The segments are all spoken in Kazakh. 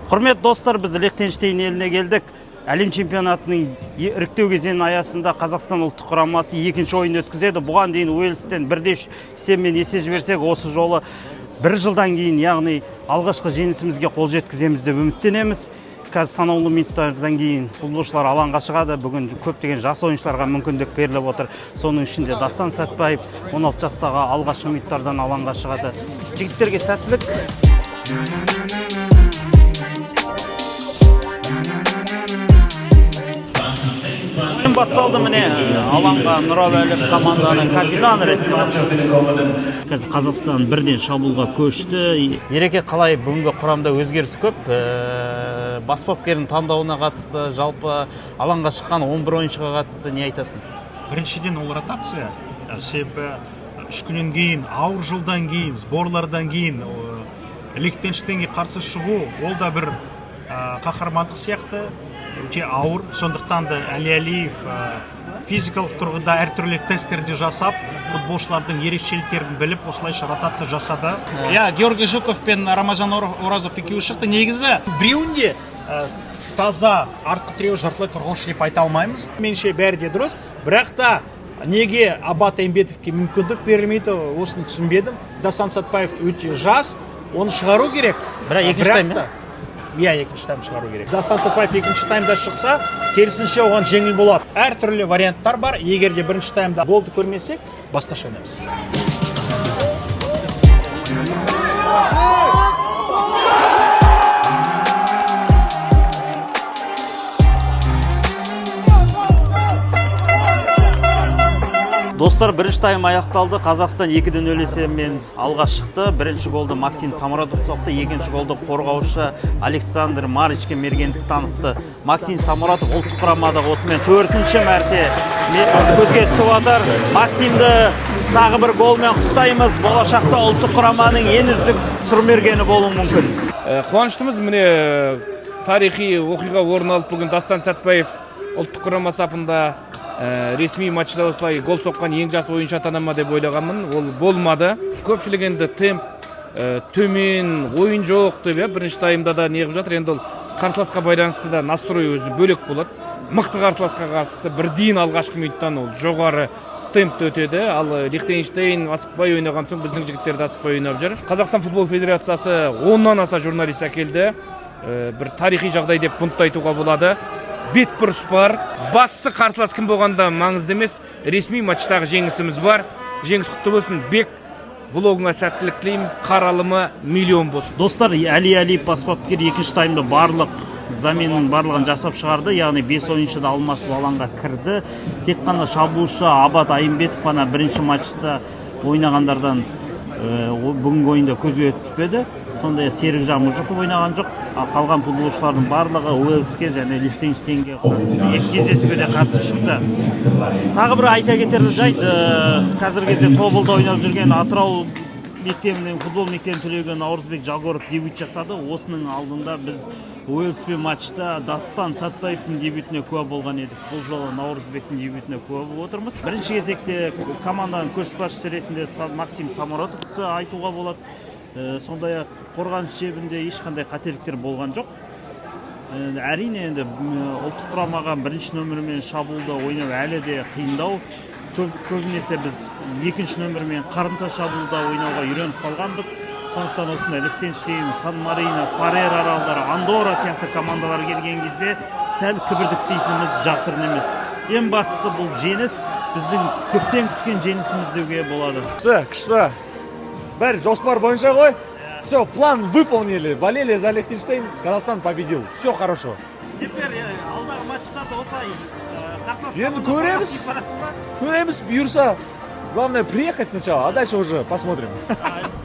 Құрметті достар, біз Лихтенштейн еліне келдік. Әлем чемпионатының іріктеу кезеңінің аясында Қазақстан ұлттық құрамасы екінші ойын өткізеді. Бұған дейін Уэльстен 1-3 есебімен есе жіберсек, осы жолы бір жылдан кейін, яғни алғашқы жеңісімізге қол жеткіземіз деп үміттенеміз. Қазір санаулы минуттардан кейін футболшылар алаңға шығады. Бүгін көптеген жас ойыншыларға мүмкіндік беріліп отыр. Соның ішінде Дастан Сәтбаев 16 жастағы алғашқы минуттардан алаңға шығады. Жігіттерге сәттілік. Ойын басталды, міне, алаңға Нұралы команданың капитаны ретінде бастады. Қазір Қазақстан бірден шабуылға көшті. Ереке, қалай, бүгінгі құрамда өзгеріс көп. Бас бапкердің таңдауына қатысты, жалпы алаңға шыққан 11 ойыншыға қатысты не айтасың? Біріншіден, ол ротация. Себебі 3 күннен кейін, ауыр жылдан кейін, сборлардан кейін Лихтенштейнге қарсы шығу, ол да бір қаһармандық сияқты, өте ауыр. Сондықтан да Әли Әлиев физикалық тұрғыда әртүрлі тесттерді жасап, футболшылардың ерекшеліктерін біліп, осылайша ротация жасады. Иә, Георгий Жуков пен Рамазан Оразов екеуі шықты. Негізі біреуінде таза артқы тіреу, жартылай қорғаушы деп айта алмаймыз. Меніңше, бәрі де дұрыс, бірақ та неге Абат Айымбетовке мүмкіндік берілмейді, осыны түсінбедім. Дастан Сәтбаев өте жас, оны шығару керек. Бірақ екінші тайм, Иә, екінші тайм шығару керек. Дастан Сәтбаев екінші таймда шықса, керісінше, оған жеңіл болады. Әртүрлі варианттар бар. Егер де бірінші таймда голды көрмесек, басқаша ойнаймыз. Достар, бірінші тайм аяқталды. Қазақстан 2-0 есебімен алға шықты. Бірінші голды Максим Саморадов соқты, екінші голды қорғаушы Александр Маричке мергендік танытты. Максим Саморадов ұлттық құрамада осымен төртінші мәрте көзге түсіп жатыр. Максимді тағы бір голмен құттықтаймыз. Болашақта ұлттық құраманың ең үздік сұрмергені болуы мүмкін. Қуаныштымыз, міне, тарихи оқиға орын алып, бүгін Дастан Сәтбаев ұлттық құрама сапында ресми матчта осылай гол соққан ең жас ойыншы атана ма деп ойлағанмын, ол болмады. Көпшілік енді темп төмен, ойын жоқ деп, иә, бірінші таймда да неғып жатыр. Енді ол қарсыласқа байланысты да настрой өзі бөлек болады. Мықты қарсыласқа қарсы бірден алғашқы минуттан ол жоғары темпте өтеді. Ал Лихтенштейн асықпай ойнаған соң, біздің жігіттер де асықпай ойнап жүр. Қазақстан футбол федерациясы 10-нан аса журналист әкелді. Бір тарихи жағдай деп бұны да айтуға болады. Бетбұрыс бар. Бастысы, қарсылас кім болғанда маңызды емес, ресми матчтағы жеңісіміз бар. Жеңіс құтты болсын! Бек, влогыңа сәттілік тілеймін, қаралымы миллион болсын. Достар, Әли Әлиев бас бапкер екінші таймда барлық заменаның барлығын жасап шығарды, яғни бес ойыншы да алмасып алаңға кірді. Тек қана шабуылшы Абат Айымбетов қана бірінші матчта ойнағандардан бүгінгі ойында көзге түспеді. Сондай ақ Серікжан Мұжықов ойнаған жоқ. Ал қалған футболшылардың барлығы Уэльске және Лихтенштейнге екі кездесуге де қатысып шықты. Тағы бір айта кетерлік жайт, қазіргі кезде Тобылда ойнап жүрген Атырау мектебінен, футбол мектебін түлегі Наурызбек Жагоров дебют жасады. Осының алдында біз Уэльспен матчта Дастан Сәтбаевтың дебютіне куә болған едік. Бұл жолы Наурызбектің дебютіне куә болып отырмыз. Бірінші кезекте команданың көшбасшысы ретінде Максим Самородовты айтуға болады. Сондай ақ қорғаныс шебінде ешқандай қателіктер болған жоқ. Әрине, енді ұлттық құрамаға бірінші нөмірмен шабуылда ойнау әлі де қиындау. Көбінесе біз екінші нөмірмен қарымта шабуылда ойнауға үйреніп қалғанбыз. Сондықтан осындай Лихтенштейн, Сан Марино, Фарер аралдары, Андорра сияқты командалар келген кезде сәл кібіртіктейтініміз жасырын емес. Ең бастысы, бұл жеңіс біздің көптен күткен жеңісіміз деуге болады. Күшті, күшті. Бәрі жоспар бойынша ғой. Все, план выполнили. Болели за Лихтенштейн, Казахстан победил. Все хорошо. Теперь алдағы матчтарда осылай қарсылас Енді көреміз. Көреміз, бұйырса. Главное приехать сначала, а дальше уже посмотрим.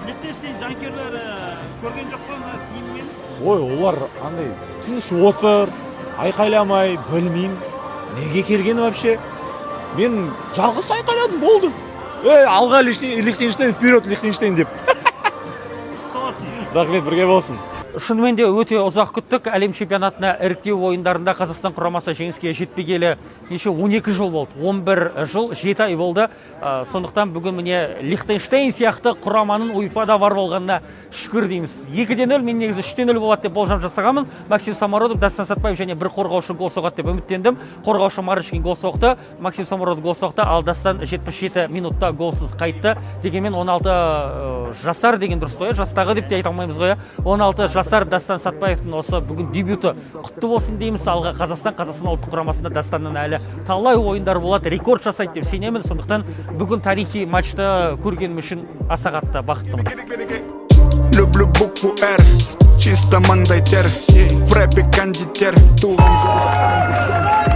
Лихтенштейн жанкүйерлері көрген жоқ па мына киіммен? Ой, олар андай тыныш отыр, айқайламай, білмеймін. Неге келген вообще? Мен жалғыз айқайладым, болды. Ей, алға, Лихтенштейн, вперед, Лихтенштейн деп. Құтты болсын! Рахмет, бірге болсын. Шынымен де өте ұзақ күттік. Әлем чемпионатына іріктеу ойындарында Қазақстан құрамасы жеңіске жетпегелі неше, 12 жыл болды, 11 жыл 7 ай болды. Сондықтан бүгін, міне, Лихтенштейн сияқты құраманың УЕФАда бар болғанына шүкір дейміз. 2-0. Мен негізі 3-0 болады деп болжам жасағанмын. Максим Самородов, Дастан Сатпаев және бір қорғаушы гол соғады деп үміттендім. Қорғаушы Марочкин гол соқты, Максим Самородов гол соқты, ал Дастан 77 минутта голсыз қайтты. Дегенмен 16 жасар деген дұрыс қой, иә? Жастағы деп те айта алмаймыз ғой, иә? 16 жасар Дастан Сатпаевтың осы бүгін дебюті құтты болсын дейміз. Алға, Қазақстан! Қазақстан ұлттық құрамасында Дастаннан әлі талай ойындар болады, рекорд жасайды деп сенемін. Сондықтан бүгін тарихи матчты көргенім үшін аса қатты бақыттымын. Люблю букву Р, чисто маңдай тер. В рэпе кондитер, туған.